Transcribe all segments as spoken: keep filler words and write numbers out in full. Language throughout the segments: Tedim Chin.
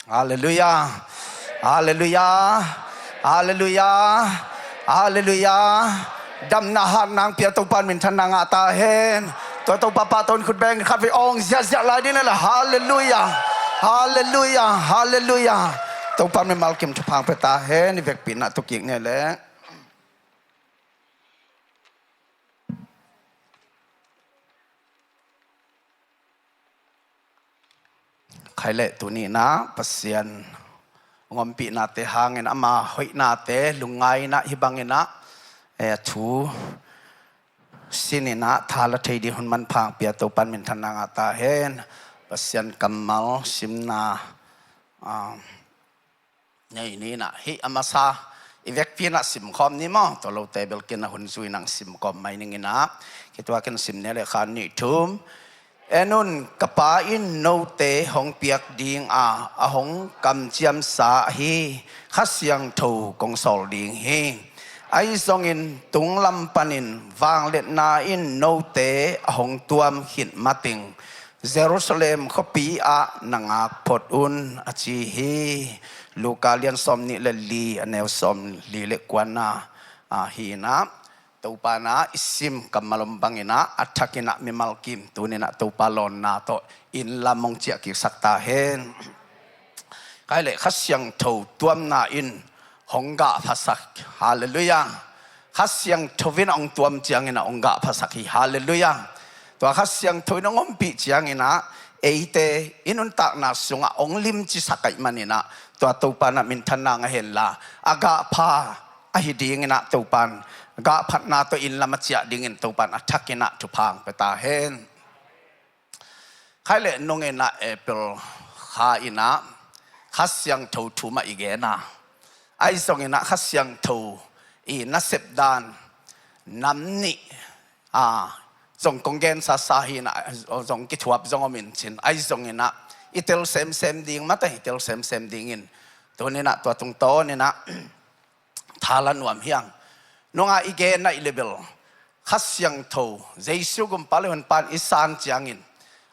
Halleluiah. Halleluiah. Halleluiah. Halleluiah. Damna hatna hong pia Topa in minthanna ngah ta hen. Tua Topa pahtawi in khut beng in khatvei awng ziahziah lai ding hi leh. Halleluiah. Halleluiah. Halleluiah. Topa in mimal kim thupha hong pia ta hen. I vekpi in ah tu kik ni leh. Khai leh tuni in ah Pasian hong ompihnate hangin ama hoihnate lungngai in ah hih bangin ah, eh, a thu sin in ah tha la thei ding hun manpha hong pia Topa in minthanna ngah ta hen. Pasian kammal simna, ah, nei ni in ah hih a masa i vekpi in ah simkhawm ni maw? Tua lote bel ken a hun zui in ah simkhawm mai ning in ah. Khituak in sim ni leh khat nih thum. En un, ka Pa in note hong piak ding a, a hong kamciamsa ahi Kha Siangtho kong sawl ding hi. Ahi zongin tunglam panin vangliatna in note a hong tuam khit mateng Jerusalem khuapi ah na ngak phot un, a ci hi. Luka lian sawmnih le li, a neu sawmli le kuana, ah, hi in ah, Topa in ah i sim kammal om bangin ah a thak in ah mimal kim tuni in ah Topa lawnna tawh inn lam hong ciah kiksak ta hen. Khai leh Kha Siangtho tuamna in hong gahphasak. Halleluiah. Kha Siangtho in hong tuam ciangin ah hong gahphasak hi. Halleluiah. Tua Kha Siangtho in hong ompih ciangin ah eite i nuntakna sungah hong limcisak ahih manin ah tua Topa in ah minthanna ngah hen la, a gahpha ahi dingin ah Topa in gahphatna tawh inn lam a ciah dingin Topa in a thak in ah thupha hong pia ta hen. Khai leh nung in ah April kha in ah Kha Siangtho thu mah i gen a, ahi zongin ah Kha Siangtho i nasep dan nam nih, ah, zong kong gen sasa hi in ah, zong kithuap zong om in cin, ahi zongin ah i tel semsem ding mate, i tel semsem dingin tuni in ah tua tungtawn in ah tha la nuam hi ing. Nung a i gen ahih leh bel Kha Siangtho, Jesu gumpa le honpa in i san ciangin,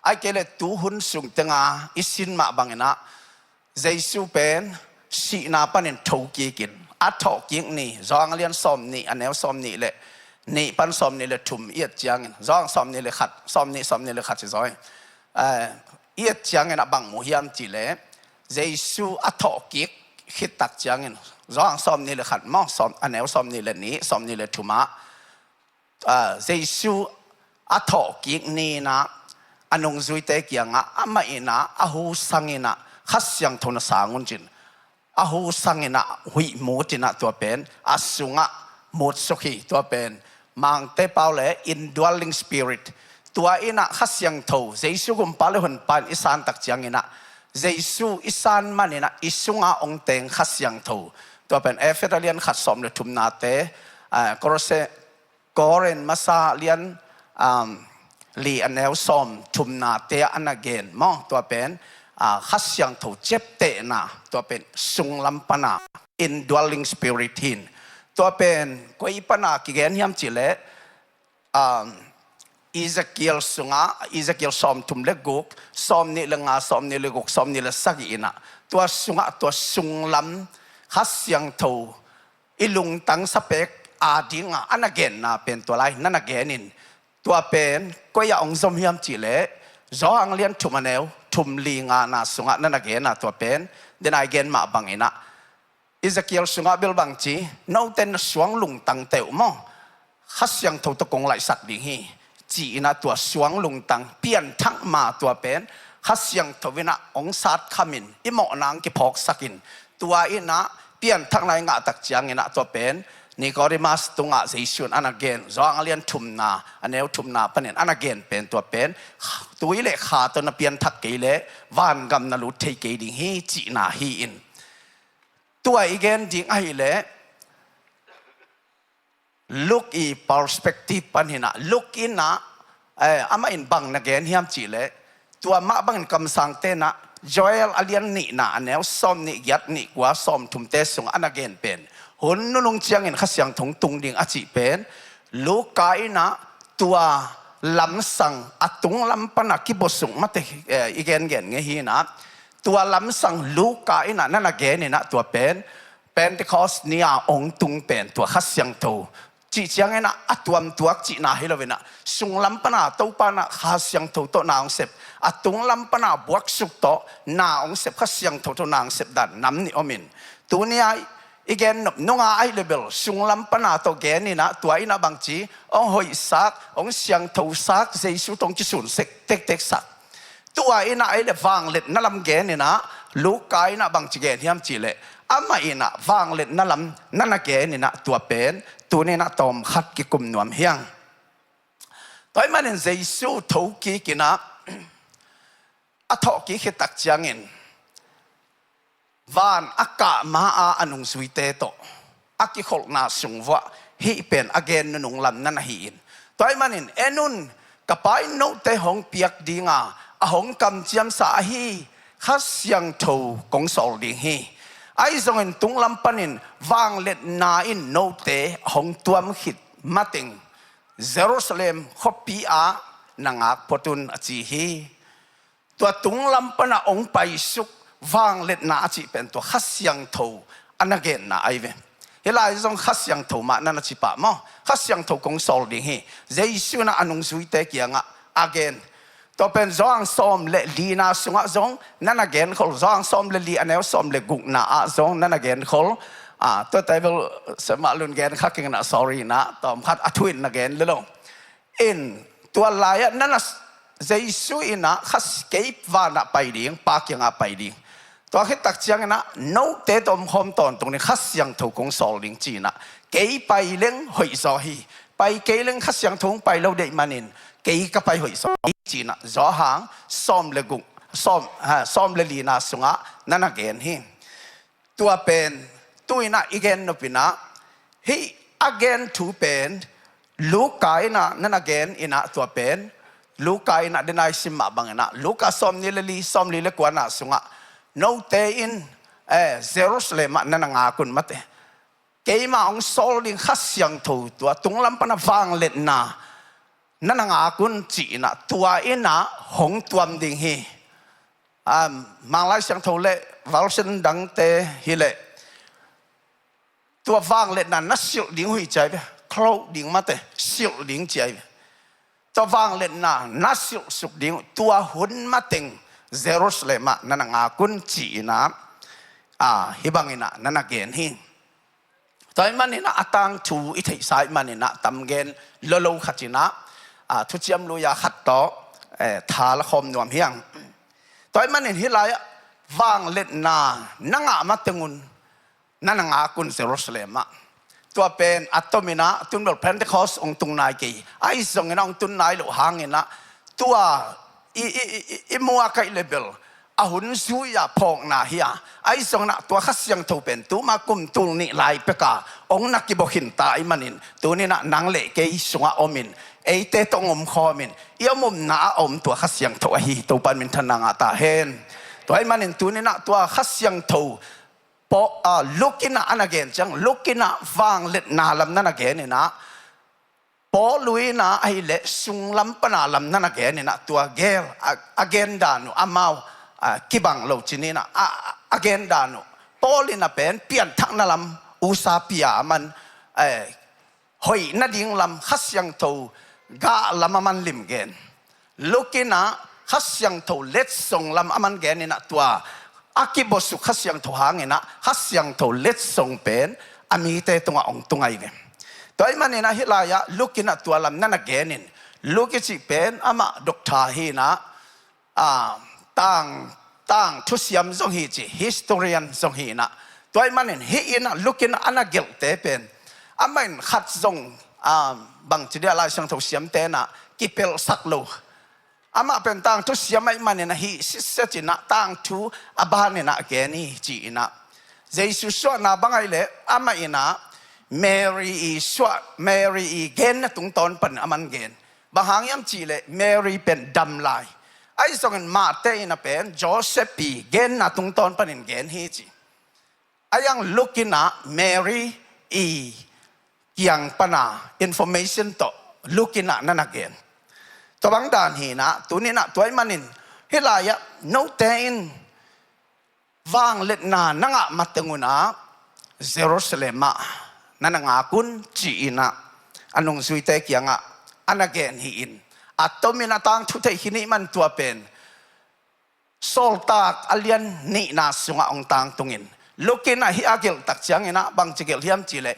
ahih kei leh tu hun sung teng a i sin mah bangin ah Jesu pen sihna panin thokik in, a thawhkik ni, Johan lian sawmnih, a neu sawmnih le nih pan sawmnih le thum i et ciangin, Johan sawmnih le khat, sawmnih, sawmnih le khat hi zaw hi. Eh, i et ciangin ah bang mu hiam cih leh, Jesu a thawhkik khit tak ciangin, Johan sawmnih le khat maw, sawm, a neu sawmnih le nih, sawmnih le thum ah, ah, Jesu a thawhkik ni in ah a nungzuite kiangah amah in ah a hu sang in ah Kha Siangtho na sang un cin, a hu sang in ah huih mut in ah tua pen a sungah mutsuk hi. Tua pen Mangte pau le indwelling spirit. Tua in ah Kha Siangtho, Jesu gumpa le honpa in i san tak ciangin ah, Jesu i san man in ah i sungah hong teng Kha Siangtho. Tua pen Efesa lian khat sawm le thumnate, ah, Kolose, Korin masa lian, um, li a neu sawm thumnate ah a na gen maw? Tua pen, ah, Kha Siangtho ciaptehna, tua pen sunglam pan a indwelling spirit hi in. Tua pen koi pan a kigen hiam cih leh, um, Ezekiel sungah, Ezekiel sawmthum le guk, sawmnih le nga, sawmnih le guk, sawmnih le sagih in ah, tua sungah tua sunglam Kha Siangtho i lungtang sapek a ding a a na genna pen tua lai na na gen in, tua pen koi ah hong zom hiam cih leh, Johan lian thum a neu thum li ngana sungah na na gen a, tua pen den a i gen mah bangin ah Ezekiel sungah bel bang ci, note na suang lungtang teh uh maw, Kha Siangtho tawh kong laihsak ding hi, ci in ah tua suang lungtang pianthak ma tua pen Kha Siangtho in ah hong satkham in, i mawhna hong kiphawksak in, tua in ah pianthakna i ngah tak ciangin ah tua pen Nicodemus tungah Jesu in a na gen, Johan lian thumna, a neu thumna panin a na gen pen tua pen, tui le kha tawh na pianthak kei leh vangam na lut thei kei ding hi, cihna hi in. Tua i gen ding ahih leh, Luke i perspective pan hi in ah, Luke in ah, eh, amah in bang na gen hiam cih leh, tua mah bangin kamsangte in ah, Joel a lian nihna a neu sawmnih giat, nih kua, sawmthumte sungah a na gen pen, hun nunung ciangin Kha Siangtho hong tung ding a cih pen, Luka in ah tua lamsang a tunglam pan a kibosuk mate, eh, i gengen ngei hi in ah, Tua lamsang Luka in ah na na gen in ah tua pen Pentecost ni-a hong tung pen tua Kha Siangtho cih ciangin ah a tuamtuak cihna hi lo in ah, sunglam pan a Topa in ah Kha Siangtho tawh na hong sep, a tunglam pan a buaksuk tawh na hong sep, Kha Siangtho tawh na hong sep dan nam nih om in, tuni-a i gen nop nunga ahih leh bel sunglam pan a tawh gen in ah, tua in ah bangci, hong hoihsak, hong siangthosak, Jesu tawh hong kisun sek tektek sak. Tua in ah ahih leh vangliatna lam gen in ah, Luka in ah bangci gen hiam cih leh, amah in ah vangliatna lam na na gen in ah tua pen tuni in ah tawmkhat kikum nuam hi hang. Tua ahih manin Jesu thokik in ah, a thawhkik khit tak ciangin van a kah ma-a a nungzuite tawh a kikholhna sung vuah hih pen a gen nunung lam na na hi in, tua ahih manin, "En un, ka Pa in note hong piak ding a, a hong kamciamsa ahi Kha Siangtho kong sawl ding hi. Ahi zongin tunglam panin vangliatna in note hong tuam khit mateng Jerusalem khuapi ah na ngak phot un," a ci hi. Tua tunglam pan a hong paisuk vangliatna a cih pen tua Kha Siangtho a na genna ahi ve. Hih lai zong Kha Siangtho mah na na ci pah maw? Kha Siangtho kong sawl ding hi. Jesu in ah a nungzuite kiangah a gen. Tua pen Johan sawm le lina sungah zong na na genkhol, Johan sawm le li a neu sawm le gukna ah zong na na genkhol. Ah, tua table semah lun gen kha keng in ah, sorry in ah, tawmkhat a thu in na gen le lo. In, tua lai-ah na na, Jesu in ah, "Kha s-, kei van ah pai ding, Pa kiangah pai ding. Tua khit tak ciangin ah note tawh om khawm tawntung ding, Kha Siangtho kong sawl ding," ci in ah, "Kei pai leng hoih zaw hi. Pai kei leng Kha Siangtho hong pai lo deih manin kei ka pai hoih zaw hi," ci in ah Johan sawm le guk, sawm, ha, sawm le lina sungah na na gen hi. Tua pen tu in ah i gen nop in ah, hih a gen thu pen Luka in ah na na gen in ah, tua pen Luka in ah den a i sim mah bang in ah, Luka sawmnih le li, sawmli le kuana sungah, "Note in, eh, Jerusalem ah na na ngak un mate. Keima hong sawl ding Kha Siangtho, tua tunglam pan a vangliatna na na ngak un," ci in ah, tua in ah hong tuam ding hi. Um, Manglai Siangtho le version dangte hi leh, tua vangliatna na silh ding uh hi ci ahi ve. Cloak ding mate, silh ding ci ahi ve. Tua vangliatna na silh suk ding uh, tua hun mateng Jerusalem ah na na ngak un, ci in ah, ah, hih bang in ah na na gen hi. Tua ahih manin ah a tangthu i theihsa ahih manin ah tam gen lolo khat in ah, ah, thuciam lui-a khat tawh, eh, tha la khawm nuam hi hang. Tua ahih manin hih lai-ah vangliatna na ngah mateng un na na ngak un Jerusalem ah. Tua pen a tom in ah tun bel Pentecost hong tung nai kei. Ahi zongin ah hong tun nai loh hangin ah tua i, i, i, i, i muak ahih leh bel a hun zui-a phawkna hi a. Ahi zongin ah tua Kha Siangtho pen tuma kum tul nih lai pek a hong na kibawk khin ta ahih manin, tuni in ah nang le kei sungah om in, eite tawh hong om khawm in, i om omna ah a om tua Kha Siangtho ahi Topa in minthanna ngah ta hen. Tua ahih manin tuni in ah tua Kha Siangtho Paul, ah, Luka in ah a na gen ciang, Luka in ah vangliatna lam na na gen in ah, Paul in ah ahih leh sunglam pan a lam na na gen in ah, tua gel a, a gen dan uh amau, ah, kibang lo ci ni in ah, a, a gen dan uh, Paul in ah pen pianthakna lam usa pia a man, eh, hoih nading lam, Kha Siangtho gah lam a man lim gen. Luka in ah Kha Siangtho letsong lam a man gen in ah, tua a kibawsuk Kha Siangtho hangin ah Kha Siangtho letsong pen a mite tungah hong tung ahi ve. Tua ahih manin ah hih lai-ah Luka in ah tua lam na na gen in, Luka i cih pen amah doctor hi in ah, ah, tang, tangthu siam zong hi ci, historian zong hi in ah. Tua ahih manin hih in ah Luka in ah a na gelhte pen, amah in khat zong, ah, bangci dia, Lai Siangtho siamte in ah kipelhsak lo. Amah pen tangthu siam ahih manin ah hih sitset in ah tangthu a ban in ah gen hi ci in ah. Jesu suahna bang ahih leh amah in ah Mary i suah, Mary i genna tungtawn panin a man gen. Bang hang hiam cih leh Mary pen dam lai. Ahi zongin Mate in ah pen Joseph i genna tungtawn panin gen hi ci. Ahi zongin Luka in ah Mary i kiang pan a information tawh Luka in ah na na gen. Tua bang dan hi in ah, tuni in ah tua ahih manin hih lai-ah note in Vangliatna na ngah mateng unah Jerusalem ah na na ngak un, ci-inah a nungzuite kiangah a na gen hi-in, a tomin a tangthu thei khin ih man tua pen Sawltak a lian nihna sungah hong tangtungin, Luke inah hih a gelhtak cianginah bangci gelh hiam cihleh,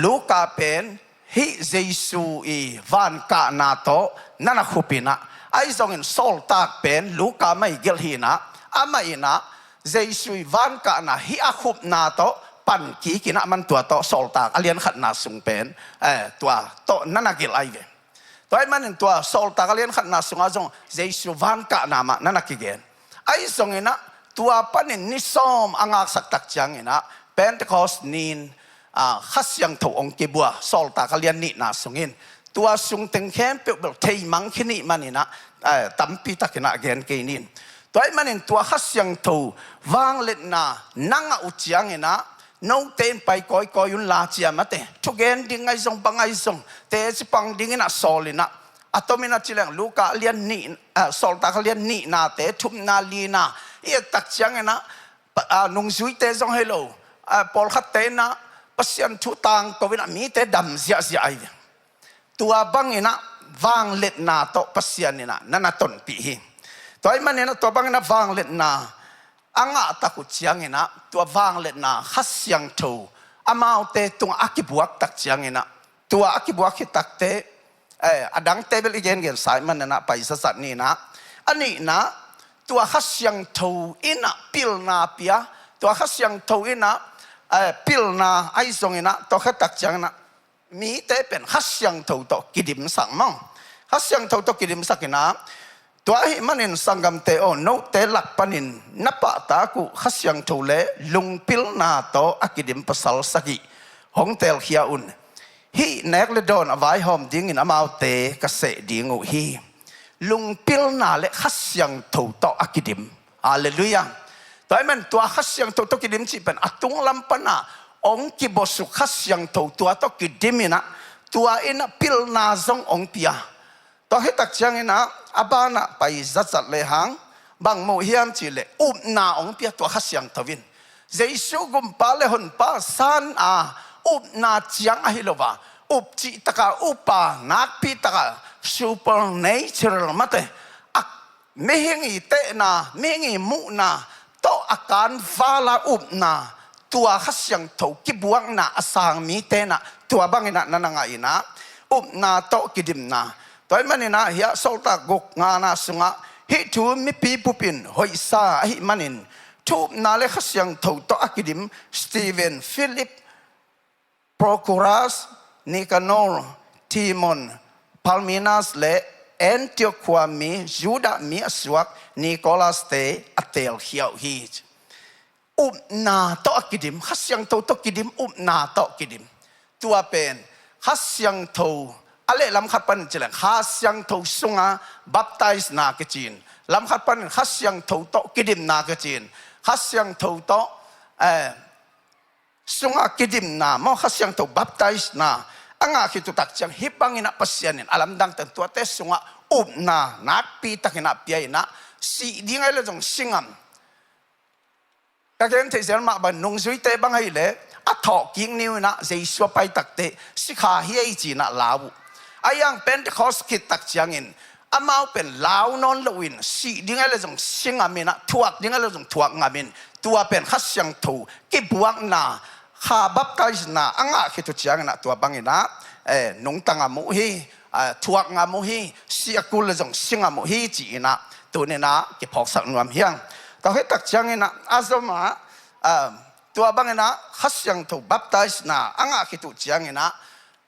Luka pen hih Jesu i vankahna tawh na na khupinah, ahi zongin Sawltak pen Luka mah i gelh hinah, amah inah Jesu i vankahna hih a khupna tawh pankikinah man tua tawh Sawltak a lian khatna sung pen, eh, tua tawh na na gelh ahi ve. Tua ahih manin tua Sawltak a lian khatna sungah zong Jesu vankahna mah na na kigen. Ahi zonginah tua panin ni sawm a ngaksak tak cianginah Pentecost ni-in, ah, Kha Siangtho hong kibua, Sawltak a lian nihna sungin. Tua sung teng khempeuh bel theimang khin ih maninah, eh, tampi takinah gen kei nin. Tua ahih manin tua Kha Siangtho vangliatna na ngah uh cianginah note in pai kawikawi unla, cia mate, thugen ding ahi zong bang ahi zong teci pang dinginah sawlinah, a tomin a ci leng Luka a lian nih, ah, Sawltak a lian nihnate thumna lina i ettak cianginah, pa-, ah, nungzuite zong hei lo, ah, pawlkhatte inah Pasian thu tangko inah mite dam ziahziah ahi ve. Tua banginah vangliatna tawh Pasian inah na na tonpih hi. Tua ahih maninah tua banginah vangliatna a ngahtak uh cianginah tua vangliatna Kha Siangtho amaute tungah a kibuaktak cianginah, tua a kibuak hitakte, eh, a dangte bel i gengensa ih maninah pai zatzat ninah. A nihna, tua Kha Siangtho inah pilna pia, tua Kha Siangtho inah, eh, pilna ahi zonginah tua khetak cianginah mite pen Kha Siangtho tawh kidimsak maw? Kha Siangtho tawh kidimsak inah, tua ahih manin sanggamte aw, note lak panin na pahtak uh Kha Siangtho le lungpilna tawh a kidim pasal sagih hong telkhia un. Hih nek le dawn a vaihawm dingin amaute ka seh ding uh hi. Lungpilna le Kha Siangtho tawh a kidim. Halleluiah. Tua ahih man tua Kha Siangtho tawh kidim cih pen a tunglam panah hong kibosuk Kha Siangtho tua tawh kidim inah, tua inah pilna zong hong pia. Tua hitak cianginah a banah pai zatzat lehang bang muh hiam cihleh upna hong pia tua Kha Siangtho in. Jesu gumpa le honpa san a upna ciang ahi lo a, up cihtaka upa, nakpitaka supernatural mate, a mihing i tehna, mihing i muhna tawh a kanvala upna, tua Kha Siangtho kibuakna a sang mite inah tua banginah na na ngah inah, upna tawh kidimna. Tua ahih maninah hiah Sawltak guk ngana sungah hih thu mipi bupin hoihsa ahih manin thu upna le Kha Siangtho tawh a kidim Stephen, Philip, Prochorus, Nicanor, Timon, Parmenas le Antioch khuami Judah mi a suak Nicholas-te a telkhia uh hi. Upna tawh a kidim, Kha Siangtho tawh kidim, upna tawh kidim. Tua pen Kha Siangtho a leh lamkhat panin ci leng Kha Siangtho sunga baptisena kici-in, lamkhat panin Kha Siangtho tawh kidimna kici-in, Kha Siangtho tawh, eh, sunga kidimna maw, Kha Siangtho baptisena a ngah khit uh tak ciang hih banginah Pasian in a lamdangte tuate sungah upna nakpitakinah pia inah, sih ding ahi le zong si ngam. Ka gen theih zel mah bang nungzuite bang ahi leh a thawhkik ni uh inah Jesu a paitakte sikha hi ei ci-inah lau uh. A iang Pentecost khit tak ciangin amau pen lau nawn loin sih ding ahi le zong si ngam inah, thuak ding ahi le zong thuak ngam in, tua pen Kha Siangtho kibuakna, kha baptisena a ngah khit uh cianginah tua banginah, eh, nungta ngam uh hi, eh, thuak ngam uh hi, sih a kul le zong si ngam uh hi ci-inah tuninah kiphawksak nuam hi hang. Tua khit tak cianginah a zomah, eh, tua banginah Kha Siangtho baptisena a ngah khit uh cianginah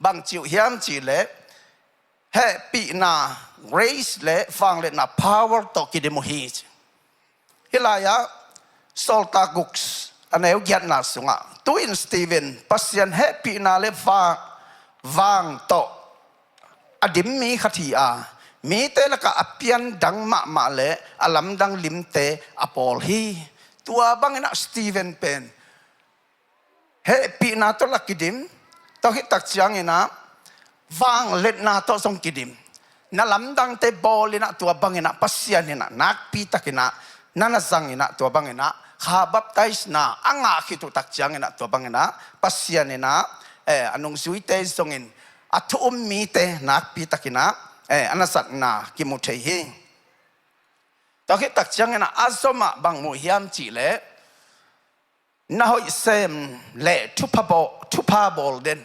bang ci uh hiam cihleh, hehpihna, grace le vangliatna, power tawh kidim uh hi ci. Hih lai-ah Sawltak guk a neu giatna sungah, tu-in Stephen Pasian hehpihna le va-, vang tawh a dim mi khat hi a, mite lakah a piandang mahmah le a lamdang limte a pawl hi. Tua banginah Stephen pen hehpihna tawh la kidim, tua khit tak cianginah vangliatna tawh zong kidim. Na lamdangte bawl inah tua banginah Pasian inah nakpitakinah na na zang in ah, tua bangin ah kha baptisena a ngah khit uh tak ciangin ah, tua bangin ah Pasian in ah, eh, a nungzuite zongin a thu um mite nakpi takin ah, eh, a na zatna kimu thei hi. Tua khit tak ciangin ah a zom ah bang mu hiam cih leh, na hoih sem le thupha bawl, thupha bawl den.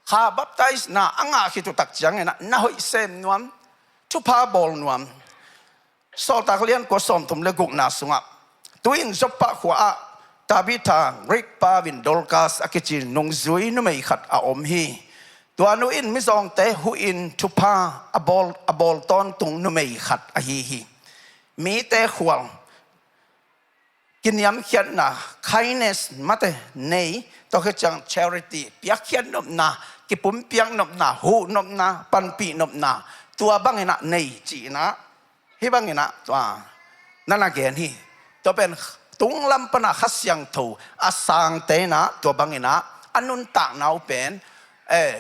Kha baptisena a ngah khit uh tak ciangin ah na hoih sem nuam, thupha bawl nuam. Sawltak lian kua sawmthum le gukna sungah, tu-in Joppa khua ah Tabitha, Greek pau in Dorcas a kici nungzui numei khat a om hi. Tua nu in mizawngte huhin thupha a bawl, a bawl tawntung numei khat ahi hi. Mite khual, kiniamkhiatna, kindness mate nei, tua khit ciang charity, piakkhiat nopna, kipumpiak nopna, huh nopna, panpih nopna, tua bangin ah nei ci-in ah, hih bangin ah tua na na gen hi. Tua pen tunglam pan ah Kha Siangtho a sangte in ah tua bangin ah a nuntakna uh pen, eh,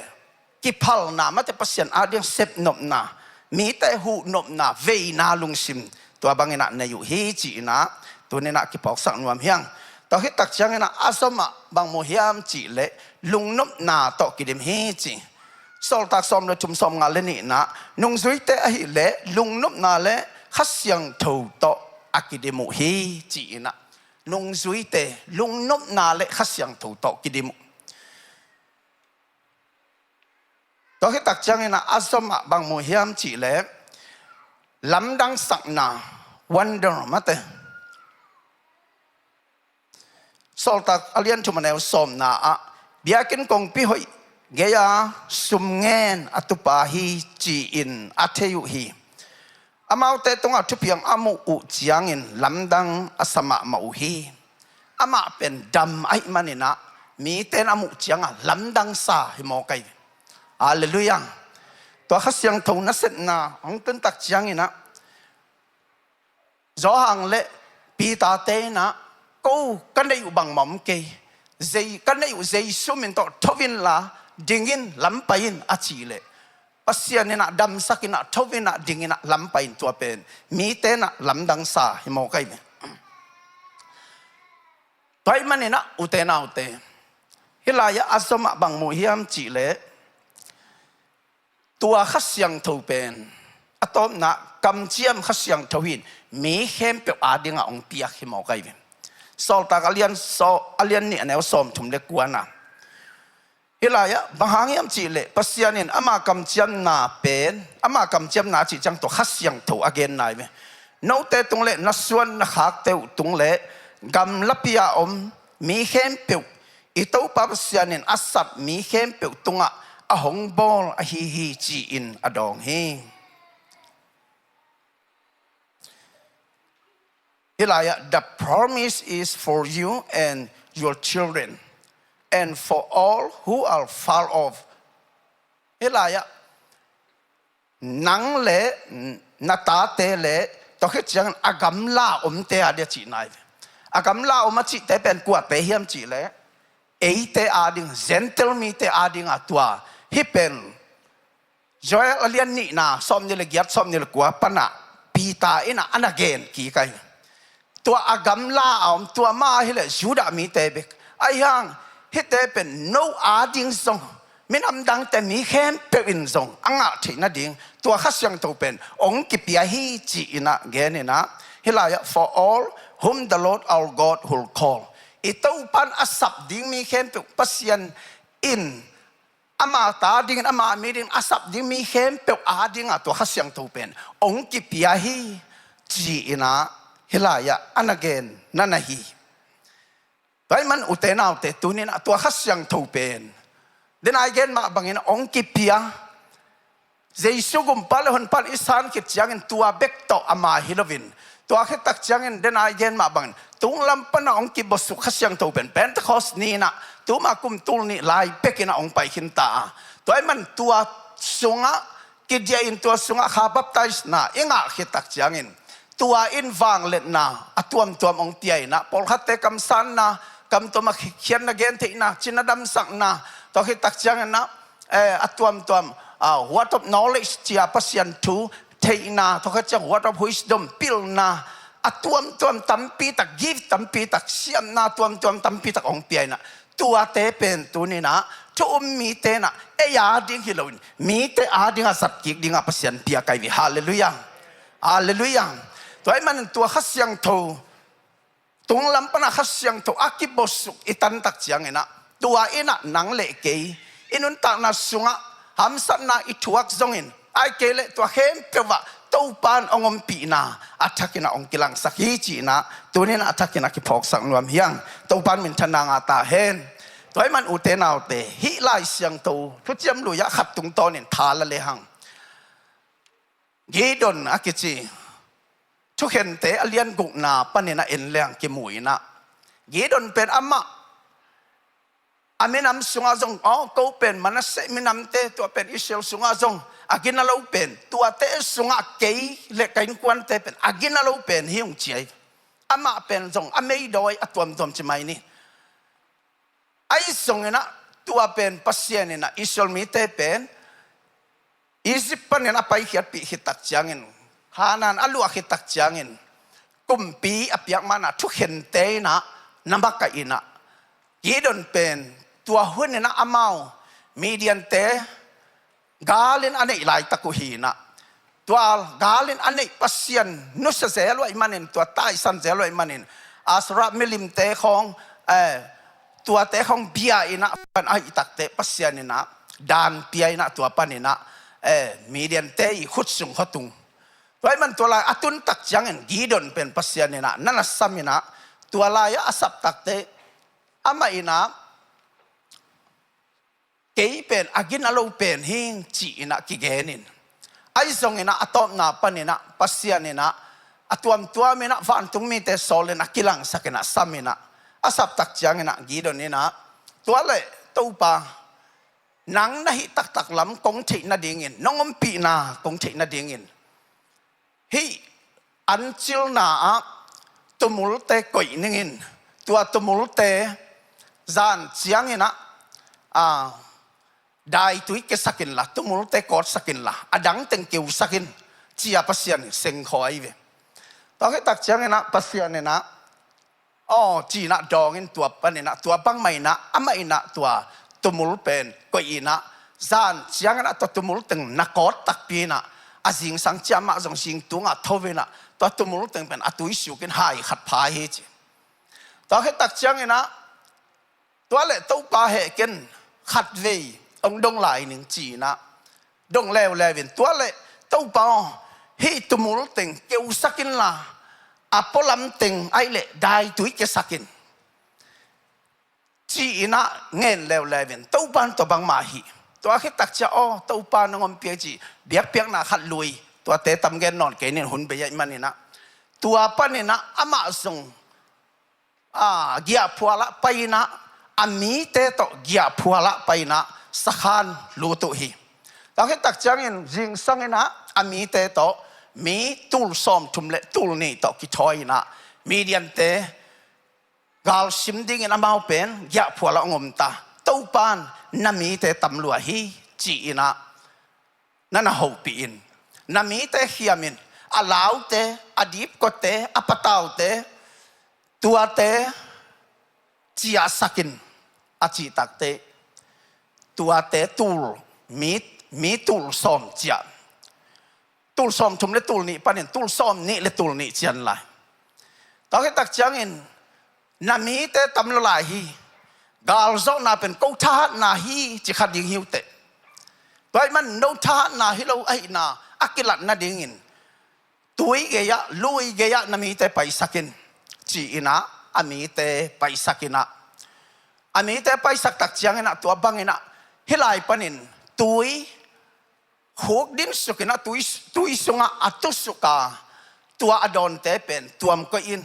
kiphalna mate, Pasian ading sepnopna, mite huhnopna, veina lungsim, tua bangin ah nei uh hi ci-in ah tuni-in ah kiphawksak nuam hi hang. Tua khit tak ciangin ah a zom ah bang mu hiam cih leh, lungnopna tawh kidim hi ci. Sawltak sawm le thum, sawmnga le nihna, nungzuite ahih leh lungnopna le Kha Siangtho tawh a kidim uh hi ci-in ah, nungzuite lungnopna le Kha Siangtho tawh kidim uh. Tua khit tak ciangin ah a zom ah bang mu hiam cih leh, lamdangsakna, wonder mate. Sawltak a lian thum a neu sawmna ah, biakinn kongpi hoih gei-a sum ngen a tupa hi ci-in a thei uh hi. Amaute tungah thupiang a muh uh ciangin lamdang a sa mahmah uh hi. Amah pen dam ahih manin ah, mite in a muh ciangah lamdang sa hi mawk ahi. Halleluiah. Tua Kha Siangtho nasepna hong tun tak ciangin ah, Johan le Peter-te in ah, ko ka neih uh bangmah om kei, zei, ka neih uh Jesu min tawh tho inla, ding in, lam pai in a cih leh, Pasian in ah damsak in ah, tho in ah, ding in ah, lam pai in, tua pen mite in ah lamdang sa hi mawk ahi ve. Tua ahih manin ah, ute naute, hih lai-ah a zom ah bang mu hiam cih leh, tua Kha Siangtho pen a tawpna kamciam Kha Siangtho hi-in mi khempeuh adingah hong piak hi mawk ahi ve. Sawltak a lian saw, a lian nih a neu sawmthum le kuana, hih lai-ah bang hang hiam cih leh, Pasian in ama kamciamna pen, ama kamciamna cih ciang tua Kha Siangtho a genna hi ve. Note tung le na suan na khakte uh tung le gamlapi-a om mi khempeuh, i Topa Pasian in a sap mi khempeuh tungah a hong bawl ahi hi ci-in a dawng hi. Hih lai-ah, the promise is for you and your children, and for all who are far off. Hih lai-ah, nang le na tate le tua khit ciangin a gamla omte a dia cihna hi ve. A gamla om a cihte pen kuate hiam cih leh, eite ading, Gentile mite ading a tua. Hih pen Joel a lian nihna, sawmnih le giat, sawmnih le kua panah Peter in ah a na gen kik ahi. Tua a gamla a om, tua mah ahih leh Judah mite bek. Ahi hang, hihte pen no ading zong, minam dangte mi khempeuh in zong a ngah theih nading tua Kha Siangtho pen hong kipia hi ci-in ah gen in ah, hih lai-ah, for all whom the Lord our God will call. I Topa in a sap ding mi khempeuh, Pasian in ama ta dingin, ama mi dingin a sap ding mi khempeuh ading a tua Kha Siangtho pen hong kipia hi ci-in ah hih lai-ah a na gen na na hi. Tua ahih man ute naute, tuni-in ah tua Kha Siangtho pen, den a i gen mah bangin hong kipia. Jesu Gumpa le Honpa in i san khit ciangin tua bek tawh ama hi loin, tua khit tak ciangin den a i gen mah bangin tunglam pan ah hong kibosuk Kha Siangtho pen Pentecost ni-in ah, tuma kum tul nih lai bekin ah hong pai khin ta a. Tua ahih man tua sungah, kidiahin tua sungah kha baptisena i ngah khit tak ciangin, tua in vangliatna a tuamtuam hong pia in ah, pawlkhatte kamsanna, kamtuam a khiatna gentheihna, cina damsakna, tua khit tak ciangin ah, eh, a tuamtuam, ah, word of knowledge ci-a Pasian thu theihna, tua khit ciang word of wisdom pilna, a tuamtuam tampi tak, gift tampi tak, siamna tuamtuam tampi tak hong pia in ah, tuate pen tuni in ah thu um mite in ah ei a ding hi loin mite a dingah zat kik dingah Pasian piak ahi hi. Halleluiah. Halleluiah. Tua ahih manin tua Kha Siangtho, tunglam pan a Kha Siangtho a kibosuk i tan tak ciangin ah, tua in ah nang le kei i nuntakna sungah hamsatna i thuak zongin, ahih kei leh tua khempeuh ah Topa in hong ompihna a thak in ah hong kilangsak hi ci in ah tuni in ah a thak in ah kiphawksak nuam hi hang. Topa in minthanna ngah ta hen. Tua ahih man ute naute, hih Lai Siangtho Thuciam Lui ah khat tungtawnin tha la lehang, Gideon a kici thukhente a lian gukna panin ah en lehang kimu in ah, Gideon pen amah a minam sungah zong, aw, ko pen Manasseh minamte, tua pen Israel sungah zong a gina lo pen, tuate sungah kei le ka innkuante pen a gina lo pen hi hong ci hi. Amah pen zong a meidawi a tuamtuam ci mai ni. Ahi zongin ah tua pen Pasian in ah Israel mite pen Egypt panin a paikhiatpih khit tak ciangin, Kanaan a luah khit tak ciangin, kumpi a piak man a thukhente in ah na makaih in ah, Gideon pen tua hun in ah amau Midiante galin a neih laitak uh hi in ah, tua galin a neih Pasian nusia zel uh ahih manin, tua taisan zel uh ahih manin, Asherah milimte khawng, eh, tuate khawng bia in ah pan ahih takteh Pasian in ah dan pia in ah tua panin ah, eh, Midiante i khut sung khuatung. Tua ahih man tua lai a tun tak ciangin Gideon pen Pasian in ah na na sam in ah, tua lai ah a sap takteh amah in ah kei pen a gina lo pen hi ing ci in ah kigen in, ahi zongin ah a tawpna panin ah Pasian in ah a tuamtuam in ah vantung mite sawl in ah kilangsak in ah sam in ah, a sap tak ciangin ah Gideon in ah, tua leh Topa, nang na hih taktak lam kong theih nadingin, nong ompihna kong theih nadingin, hih an cilna ah tumulte koih ning in, tua tumulte zan ciangin ah, a, daitui kiasak inla, tumulte kawtsak inla, a dang teng keusak in, ci a Pasian in sengkhawm ahi ve. Tua khit tak ciangin ah Pasian in ah, aw, ci in ah dawng in, tua panin ah, tua bangmah in ah, amah in ah tua tumul pen koih in ah, zan ciangin ah tua tumul teng na kawt takpi in ah, a zingsang ciang mah zong zing tungah tho in ah, tua tumul teng pen a tui suk in hai khat pha hi ci. Tua khit tak ciangin ah, tua leh Topa, heh ken, khatvei hong dong lai ning ci in ah, dong leuleu in, tua leh Topa aw, hih tumul teng keusak inla, a pualam teng ahih leh daitui kiasak in, ci in ah ngen leuleu in, Topa in tua bangmah hi. Tua khit tak ciang, aw, Topa nong ompih hi ci, biakpiakna khat lui, tuate tam gen nawn kei ning, hun bei ahih manin ah, tua panin ah amah zong, a, giahphual ah pai in ah, a mite tawh giahphual ah pai in ah sakhan lut uh hi. Tua khit tak ciangin zingsang in ah a mite tawh mi tul sawmthum le tul nih tawh kithawi in ah, Midiante galsim dingin amau pen giahphual ah hong om ta. Topa in na mite tam lua hi, ci in ah na na hopih in, na mite khiam in, a laute, a dipkuate, a pataute, tuate ciahsak in, a cih takteh, tuate tul, mi, mi tul sawm ciah, tul sawmthum le tul nih panin tul sawmnih le tul nih cian lai. Tua khit tak ciangin, na mite tam lua lai hi. Galzawhna pen ko thahatna hi, ci kha ding hi uh teh. Tua ahih man no thahatna hi lo ahihna a kilat nadingin, tui gei-ah, lui gei-ah na mite paisak in, ci in ah a mite paisak in ah, a mite paisak tak ciangin ah, tua bangin ah hih lai panin tui khuk din suk in ah, tui, tui sungah a tu suk a, tua a dawnte pen tuam koih in,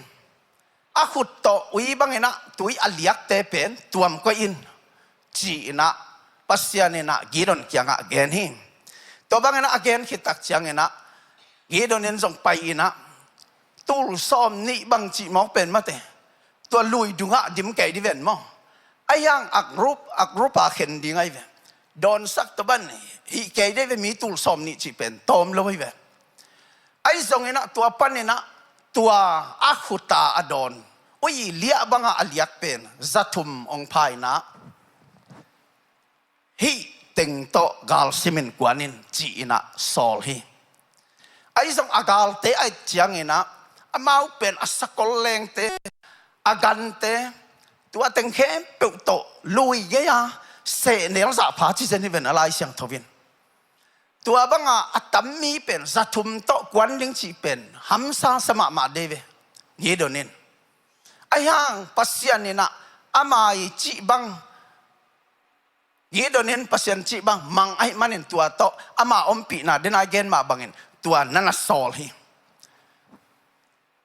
a khut tawh ui bangin ah tui a liakte pen tuam koih in, ci in ah Pasian in ah Gideon kiangah gen hi. Tua bangin ah a gen khit tak ciangin ah Gideon in zong pai in ah, tul sawmnih bang cih mawk pen mate, tua lui dungah dim kei di ven maw? Ahi hang a group, a group a khen ding ahi ve. Dawnsak tua bang hih kei di ve, mi tul sawmnih cih pen tawm lo ahi ve. Ahi zongin ah tua panin ah tua a khuta a dawn ui liah bangah a liak pen za thum hong pha in ah, hih teng tawh gal simin kuan in ci-in ah sawl hi. Ahi zong a galte a et ciangin ah, amau pen a sakol lengte, a gante, tua teng khempeuh tawh lui gei-a sehnel zahpha ci zen hi ven a Lai Siangtho in. Tua banga a tam mi pen za thum tawh kuan ding cih pen hamsa sa mahmah dei ve. Gideon in, ahi hang Pasian in ah ama i cih bang, Gideon in Pasian cih bang mang ahih manin tua tawh ama ompihna, den a i gen mah bangin tua na na sawl hi.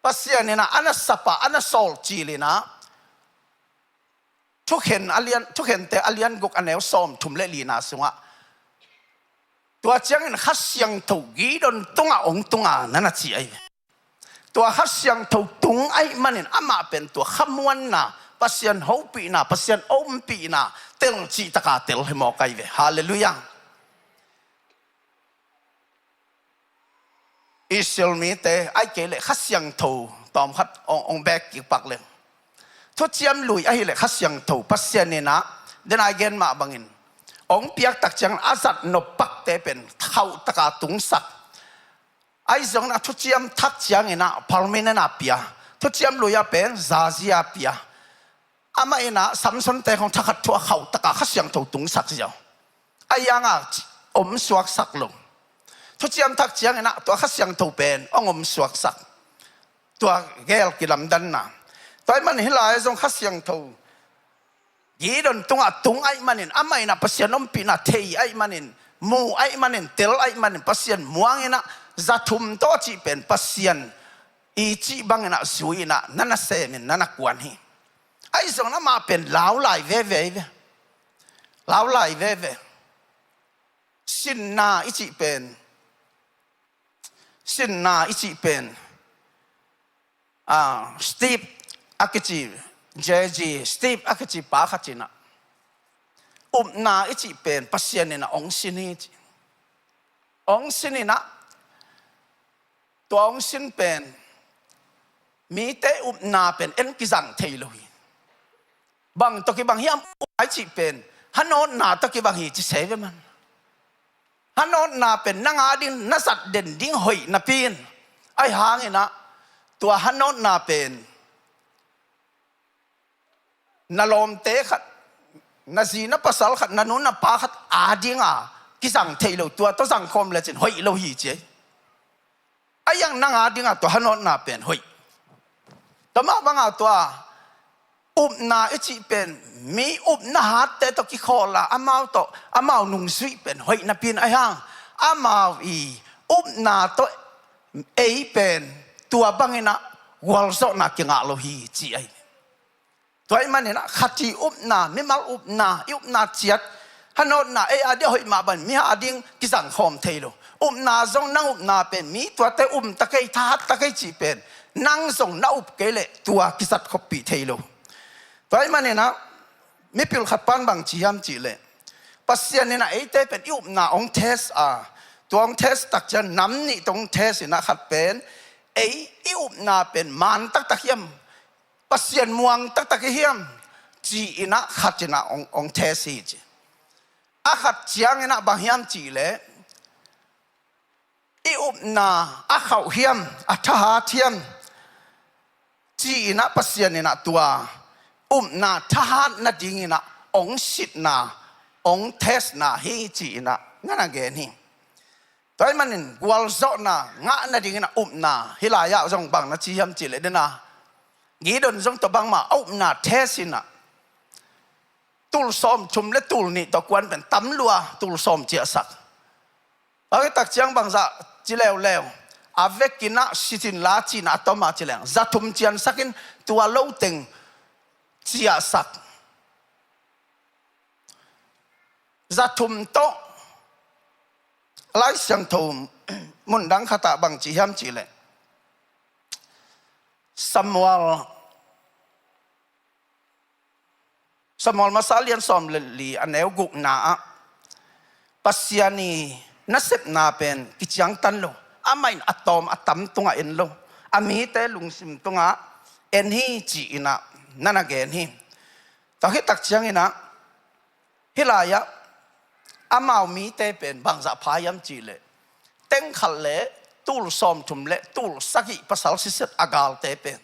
Pasian in ah a na sap a, a na sawl cil in ah, Thukhen a lian, Thukhente a lian guk a neu sawm thum le lina sungah, tua ciangin Kha Siangtho Gideon tungah hong tung a na na ci ahi ve. Tua Kha Siangtho tung ahih manin amah pen tua khamuanna, Pasian hopihna, Pasian ompihna tel cih taka tel hi mawk ahi ve. Halleluiah. Israel mite ahih kei leh Kha Siangtho tawmkhat hong, hong bek kik pak leng, thuciam lui ahih leh Kha Siangtho Pasian in ah, den a i gen mah bangin, hong piak tak ciangin a zat nop pakte pen khauh taka tungsak. Ahi zongin ah thuciam thak ciangin ah permanent a pia, thuciam lui ah pen zazia pia. Amah in ah Samson te khong thakhat thu a khauh taka Kha Siangtho tungsak ziau. Ahi hang a om suaksak lo. Thuciam thak ciangin ah tua Kha Siangtho pen hong om suaksak. Tua gel kilamdanna. Tua ahih manin hih lai-ah zong Kha Siangtho Gideon tungah tung ahih manin, amah in ah Pasian ompihna thei ahih manin, mu ahih manin, tel ahih manin, Pasian muang in ah za thum tawh cih pen Pasian i cih bangin ah zui in ah na na semin na na kuan hi. Ahi zongin amah pen lau lai veve hi ve. Lau lai veve. Sinna i cih pen, sinna i cih pen, ah, Steve a kici, J G, Steve a kici pa khat in ah, upna i cih pen Pasian in ah hong sin hi ci. Hong sin in ah, tua hong sin pen, mite upna pen en kizang thei lo hi. Bang tawh kibang hiam, upna i cih pen hanawtna tawh kibang hi ci se ve man. Hanawtna pen nang a ding na zat den ding hoih napi in, ahi hangin ah tua hanawtna pen na lawmte khat, na zi na pasal khat, na nu na pa khat a dinga kizang thei lo, tua tawh zangkhawm lecin hoih lo hi ci. Ahi hang nang a dinga tua hanawtna pen hoih. Tua mah banga tua upna i cih pen mi upna hatte tawh kikhawl a, amau tawh amau nungzuih pen hoih napi in, ahi hang amau i upna tawh ei pen tua bangin ah gualzawhna kingah lo hi ci ahi. Tua ahih manin ah khat i upna, mimal upna, i upna ciat, hanawtna ei a ding a hoih mah bangin mi a ding kizangkhawm thei lo. Upna zong nang upna pen mi tuate um ta kei, thahat ta kei cih pen nang zong na up kei leh tua kizat khoppih thei lo. Tua ahih manin ah mipil khat pan bang ci hiam cih leh, Pasian in ah eite pen i upna hong test a, tua hong test tak ciang nam nih tawh hong test in ah, khat pen ei i upna pen maan taktak hiam, Pasian muang taktak i hiam ci-in ah khat in ah hong, hong test hi ci. A khat ciangin ah bang hiam cih leh, i upna a khauh hiam, a thahat hiam ci-in ah Pasian in ah tua upna thahat nadingin ah hong sitna, hong testna hi ci-in ah na na gen hi. Tua ahih manin gualzawhna ngah nadingin ah upna, hih lai-ah zong bang na ci hiam cih leh, den a Gideon zong tua bangmah a upna test in ah, tul sawmthum le tul nih tawh kuan pen tam lua, tul sawm ciahsak. Bang hi tak ciang bangzah ci leuleu, a vekin ah sit inla ci-in ah a tom a ci leng, za thum ciansak in tua lo teng ciahsak. Za thum tawh, Lai Siangtho mundang khatah bang ci hiam cih leh, Samuel, Samuel masa lian sawm le li a neu gukna ah, Pasian i nasepna pen kiciangtan lo, amah in a tawm a tam tungah en lo, a mite lungsim tungah en hi ci-in ah na na gen hi. Tua khit tak ciangin ah hih lai-ah amau mite pen bangzah pha hiam cih leh teng khat le tul sawmthum le tul sagih pasal siset a galte pen,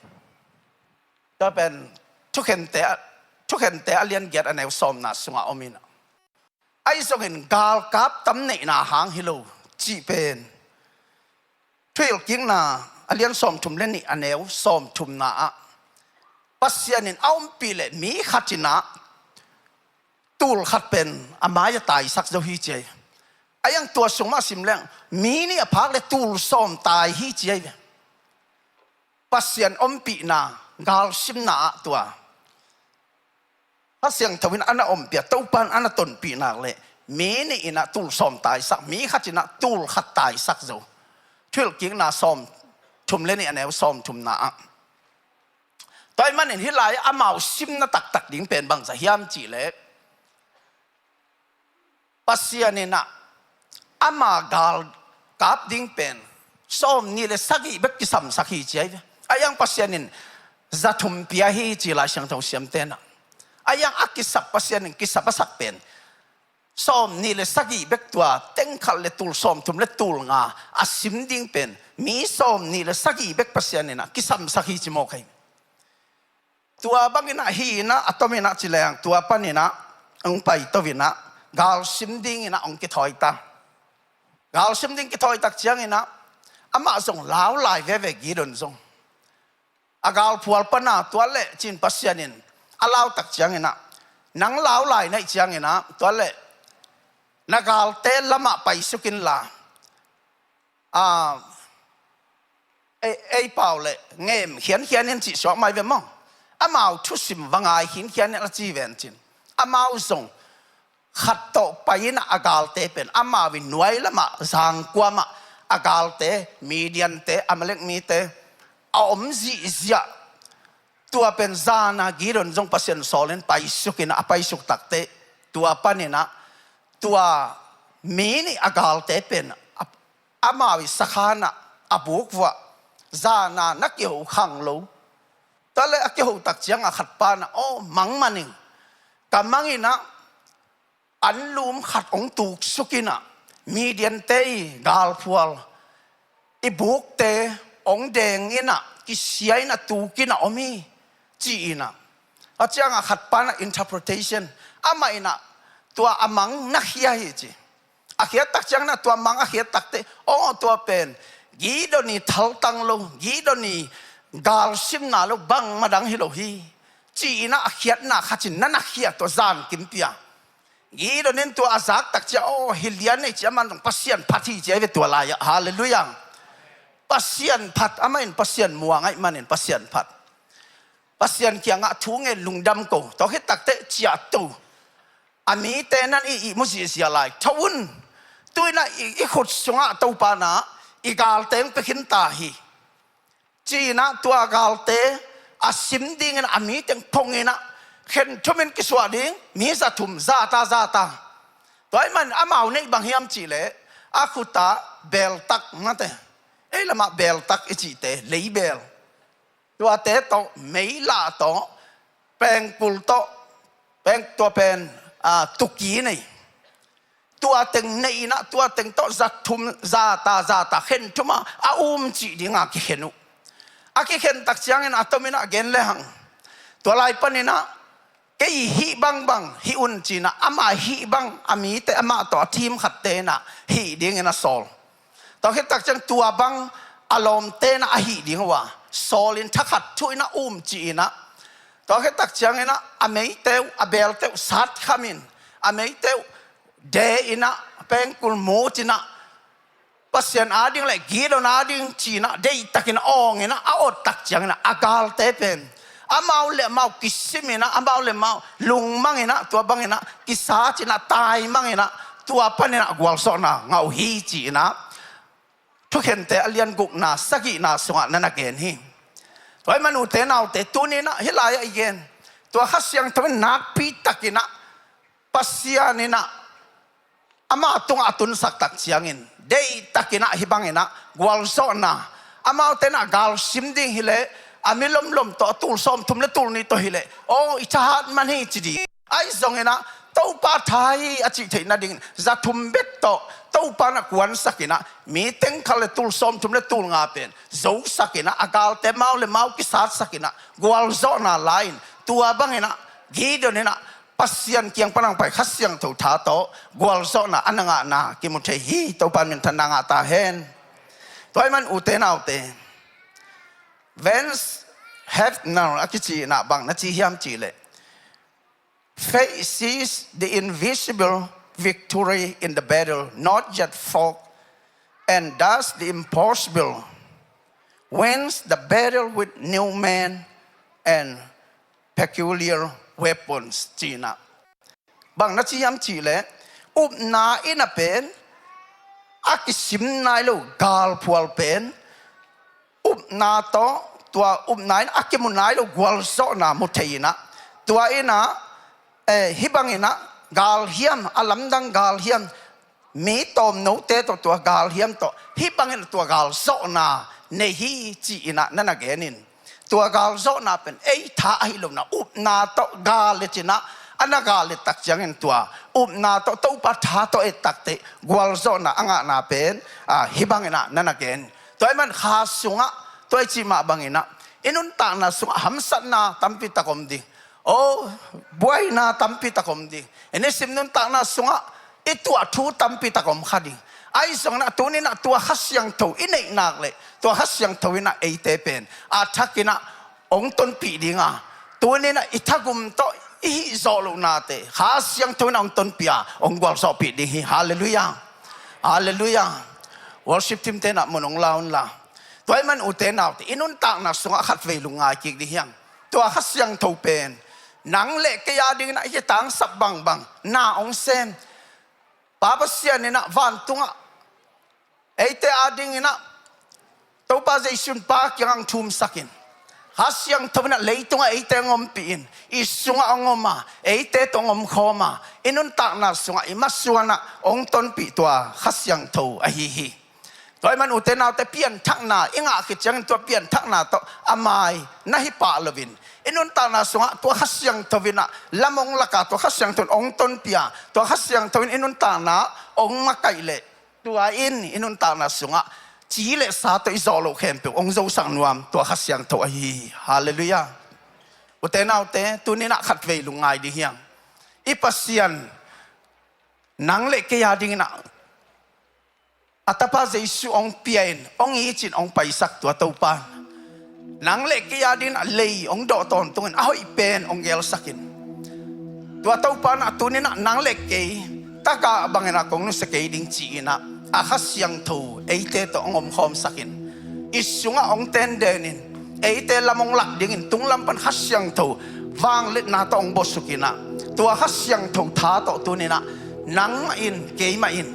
tua pen Thukhente a, Thukhente a lian giat a neu sawmna sungah om in ah, ahi zongin galkap tam neihna hang hi lo cih pen Thuhilhkikna a lian sawmthum le nih a neu sawmthumna ah Pasian in a ompih leh mi khat in ah tul khat pen a mai-ah taisak zo hi ci hi. A iang tua sung mah sim leng mi nih a phak leh tul sawm tai hi ci hi ve. Pasian ompihna galsimna ah tua Kha Siangtho in a na ompih a, Topa in a na tonpih nak leh mi nih in ah tul sawm taisak, mi khat in ah tul khat taisak zo. Thuhilhkikna sawmthum le nih a neu sawmthumna ah. Tua ahih manin hih lai-ah amau simna taktak ding pen bangzah hiam cih leh Pasian in ah ama galkap ding pen sawmnih le sagih bek kisamsak hi ci hi ve. A iang Pasian in za thum pia hi ci Lai Siangtho siamte in ah. A iang a kisap, Pasian in kisap a sak pen sawmnih le sagih bek, tua teng khat le tul sawmthum le tul nga a sim ding pen mi sawmnih le sagih bek Pasian in ah kisamsak hi ci mawk hi. Tua bangin ah hi in ah, a tomin ah ci leng tua panin ah hong paito in ah galsim dingin ah hong kithawi ta. Galsim ding kithawi tak ciangin ah amah zong lau lai veve, Gideon zong. A galphual pan ah tua leh ci-in Pasian in a lau tak ciangin ah, nang lau lai na hih ciangin ah tua leh na galte lamah paisuk inla, a, ei, ei pau leh ngeem khiankhian in cih suak mai ve maw. Amau thusim va ngai khinkhian in a ci ven cin. Amau zong khat tawh pai in ah a galte pen amau in nuai lamah zangkuamah a galte, Midiante, Amalek mite a om zihziah. Tua pen zan a Gideon zong Pasian sawl in paisuk in ah, a paisuk takteh tua panin ah tua mi nih a galte pen a, amau i sakhan ah a buk vuah zan a na kiho khang lo. Tua leh a kiho tak ciang a khat pan ah, aw, mang maning, ka mang in ah anlum khat hong tuksuk in ah Midiante i galphual i bukte hong deng in ah kisia in ah tuk in ah om hi, ci in ah. A ciang a khat pan ah interpretation, amah in ah tua a mang na khia hi ci. A khiat tak ciang in ah tua mang a khiat takteh, aw, tua pen Gideon i thaltang lo, Gideon i galsimna lo, bangmah dang hi lo hi, ci in ah a khiatna khat in na na khia, tua zan kim pia. Gideon in tua a zak tak ciang, aw, hi lian ei ci, aman zong Pasian phat hi ci hi ve tua lai-ah. Halleluiah. Pasian phat, amah in Pasian muang ahih manin Pasian phat. Pasian kiangah thu ngen lungdam ko. Tua khit takteh ciahto a mite nan i ihmu zihziah lai. Tho un. Tu-in ah i, i khut sungah Topa in ah i galte hong pia khin ta hi, ci in ah tua galte a sim dingin a mi teng phong in ah khen thum in kisuah ding, mi za thum, za ta, za ta. Tua ahih man amau neih bang hiam cih leh a khut ah beeltak, mate, ei lamah beeltak i cihte, leibeel, tuate tawh, meila tawh, pengkul tawh, peng, tua pen, a, tuki nei. Tua teng nei in ah, tua teng tawh za thum, za ta, za ta, khen thum a, a um cih ding a kikhen uh. A kikhen tak ciangin a tomin ah gen lehang, tua lai panin ah kei hih bangbang hih un ci in ah, ama hih bang a mite, amah tawh a team khatte in ah hih dingin a sawl. Tua khit tak ciang tua bang a lawmte in ah a hih ding uh a, sawl in thakhat thu in ah um ci in ah. Tua khit tak ciangin ah a meite uh, a beelte uh satkham in, a meite uh de in ah, pengkul mut in ah, Pasian ading le Gideon ading ci in ah deihtakin awng in ah, a awt tak ciangin ah a galte pen amau le amau kisim in ah, amau le amau lungmang in ah, tua bangin ah kisat in ah, taimang in ah, tua panin ah gualzawhna ngah uh hi ci in ah Thukhente a lian gukna sagihna sungah na na gen hi. Tua ahih man ute naute, tuni in ah hih lai-ah i gen, tua Kha Siangtho in nakpi takin ah Pasian in ah ama tungah a tunsak tak ciangin, deihtakin ah hih bangin ah gualzawhna, Amaute in ah gal sim ding hileh, a mi lomlom tawh, a tul sawmthum le tul nih tawh hileh, aw, i thahat man hi ci ding. Ahi zongin ah Topa tha hi a cih theih nadingin za thum bek tawh Topa in ah kuansak in ah, mi teng khat le tul sawmthum le tul nga pen zosak in ah, a galte mau le mau kisatsak in ah, gualzawhna la-in, tua bangin ah Gideon in ah Pasian kiang pan hong pai Kha Siangtho tha tawh gualzawhna a na ngahna kimu thei hi. Topa in minthanna ngah ta hen. Tua ahih man ute naute, Vance Havner a kici in ah bang na ci hiam cih leh, "Faith sees the invisible victory in the battle not yet fought, and does the impossible, wins the battle with new men and peculiar weapons," ci in ah. Bang na ci hiam cih leh, upna in ah pen a kisim nai lo galphual pen, upna tawh, tua upna in a kimu nai lo gualzawhna mu thei in ah, tua in ah, eh, hih bangin ah galhiam, a lamdang galhiam, mi tawmnote tawh tua galhiam tawh hih bangin tua galzawhna nei hi ci in ah na na gen in. Tua galzawhna pen ei tha ahi lo in ah, upna tawh gal le ci in ah, a na gal le tak ciangin tua upna tawh Topa tha tawh et tak teh gualzawhna a ngahna pen, ah, hih bangin ah na na gen. Tua ahih man kha sungah, tua i cih mah bangin ah, i nuntakna sungah hamsatna tampi tak om ding. Oh, buaina tampi tak om ding. I nisim nuntakna sungah i tuah thu tampi tak om kha ding. Ahi zongin ah tuni in ah tua Kha Siangtho i neih nak leh, tua Kha Siangtho in ah eite pen a thak in ah hong tonpih ding a, tuni in ah i thagum tawh i hih zawh lohnate Kha Siangtho in ah hong tonpih a, hong gualzawhpih ding hi. Halleluiah. Halleluiah. Worship team te in ah mun hong la un la. Tua ahih man ute naute, i nuntakna sungah khatvei lungngai kik ding hi hang. Tua Kha Siangtho pen nang le kei a dingin ah i kitangsap bangbang na hong sem. Pa Pasian in ah vantungah eite a dingin ah Topa Jesu in Pa kiangah hong thumsak in, Kha Siangtho in ah leitungah eite hong ompih in, i sungah hong om a, eite tawh hong omkhawm a, i nuntakna sungah i masuan ah hong tonpih tua Kha Siangtho ahi hi. Tua ahih man ute naute, pianthakna i ngah khit ciangin tua pianthakna tawh a mai na hi pah loin, i nuntakna sungah tua Kha Siangtho in ah lam hong lak a, tua Kha Siangtho in hong tonpih a, tua Kha Siangtho in i nuntakna hong makaih leh, tua in i nuntakna sungah ci le sa tawh i zawh loh khempeuh hong zosak nuam tua Kha Siangtho ahi hi. Halleluiah. Ute naute, tuni in ah khatvei lungngai ding hi hang. I Pasian, nang le kei a dingin ah a Tapa Jesu hong pia in, hong it in, hong paisak tua Topa in, nang le kei a dingin ah lei hong dawh tawntungin a hoih pen hong gelsak in, tua Topa in ah tuni in ah nang le kei, taka bangin ah kong nusia kei ding ci in ah, a Kha Siangtho eite tawh hong omkhawmsak in, i sungah hong tenden in, eite lam hong lak dingin, tunglam pan Kha Siangtho vangliatna tawh hong buaisuk in ah, tua Kha Siangtho tha tawh tuni in ah nangmah in, keimah in,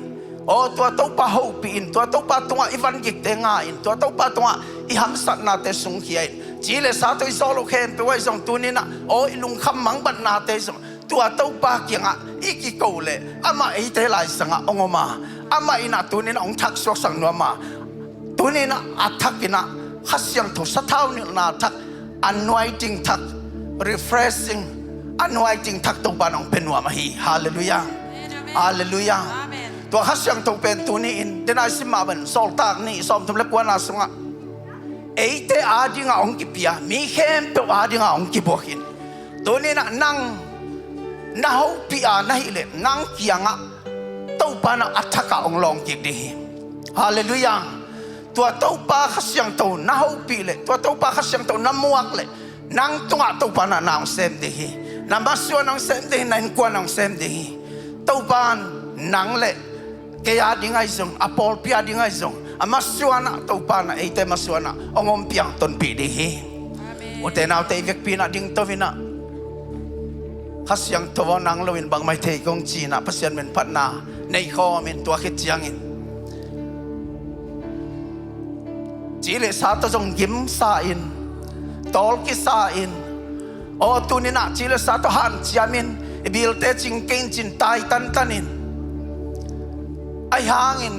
aw, tua Topa hopih in, tua Topa tungah i van gikte nga in, tua Topa tungah i hamsatnate sungkhia in, ci le sa tawh i zawh loh khempeuh ah zong tuni in ah, aw, i lungkham mangbatnate zong tua Topa kiangah i kiko leh, amah eite laisangah hong om a, amah in ah tuni in ah hong thaksuaksak nuam a, tuni in ah a thak in ah Kha Siangtho sathau nilhna thak, anointing thak, refreshing anointing thak Topa in hong pia nuam ahi. Halleluiah. Amen, amen. Halleluiah. Amen. Tua Kha Siangtho pen tuni in, den a i sim mah bangin, Sawltak Ni sawmthum le kuana sungah eite a dingah hong kipia, mi khempeuh a dingah hong kibuak in, tuni in ah nang na hopih a na hih leh, nang kiangah Topa in ah a thak ah hong lawng kik ding hi. Halleluiah. Tua Topa Kha Siangtho na hopih leh, tua Topa Kha Siangtho na muak leh, nang tungah Topa in ah na hong sem ding hi. Na masuan hong sem ding hi, na innkuan hong sem ding hi. Topa in nang le kei a ding ahi zong, a pawlpi a ding ahi zong, a masuan ah Topa in ah eite masuan ah hong ompih, hong tonpih ding hi. Amen. Ute naute, i vekpi in ah dingto in ah, Kha Siangtho aw, nang loin bangmah hi thei keng ci in ah Pasian min phatna nei khawm in, tua khit ciangin ci le sa tawh zong gimsa in, tawl kisa in, aw, tuni in ah ci le sa tawh hanciam in, i bilte cing kei in ci in tai tantan in, ahi hangin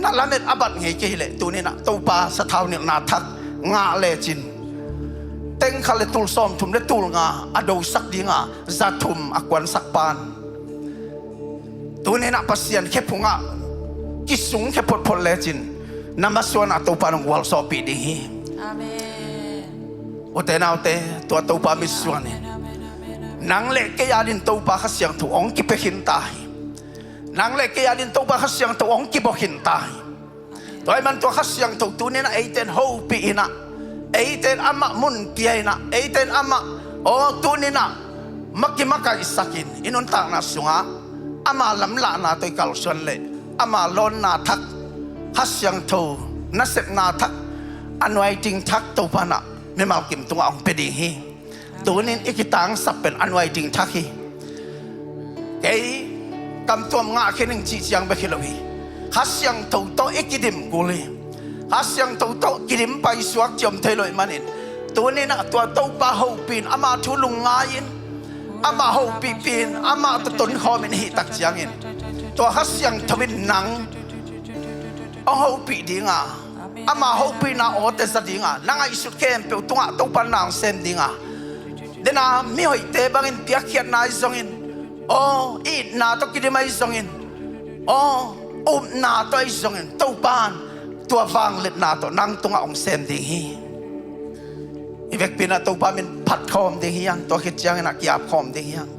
na lamet a bat ngei kei leh, tuni-in ah Topa sathau nilhna thak ngah lecin, teng khat le tul sawmthum le tul nga a dosak dinga, za thum a kuansak pan, tuni-in ah Pasian khe phungah kisungkhia photphot lecin, na masuanah Topa in hong gualzawhpih ding hi. Amen. Ute naute, tua Topa mitsuan in, amen, amen, amen, amen, nang le kei adingin Topa Kha Siangtho hong kipia khin ta hi. Nang le kei adingin Topa Kha Siangtho hong kibawk khin ta hi. Tua ahih man tua Kha Siangtho tuni-in ah eite in hopih in ah, eite in amah mun pia in ah, eite in amah, aw, tuni-in ah maki makaisak in, i nuntakna sungah ama lamlahna tawh i kalsuan leh, ama lawnna thak, Kha Siangtho nasepna thak, anointing thak Topa in ah mimal kim tungah hong pia ding hi. Tuni-in i kitangsap pen anointing thak hi. Kei kam tuam ngah khin ing cih ciang bek hi lo hi. Kha Siangtho tawh i kidim kul hi. Kha Siangtho tawh kidim paisuak ci om thei lo ahih manin, tuni-in ah tua Topa hopih in, ama thu lungngai in, ama hopihpih in, ama tawh tonkhawm in i hih tak ciangin, tua Kha Siangtho in nang hong hopih dinga, ama hopihna awte za dinga, na ngaihsut khempeuh tungah Topa in na hong sem dinga, dena mihoihte bangin piakkhiatna ahi zongin, aw, itna tawh kidim ahi zongin, aw, upna tawh ahi zongin, Topa in tua vangliatna tawh nang tungah hong sem ding hi. I vekpi-in ah Topa min phat khawm ding hi hang, tua khit ciangin ah ki-ap khawm ding hi hang.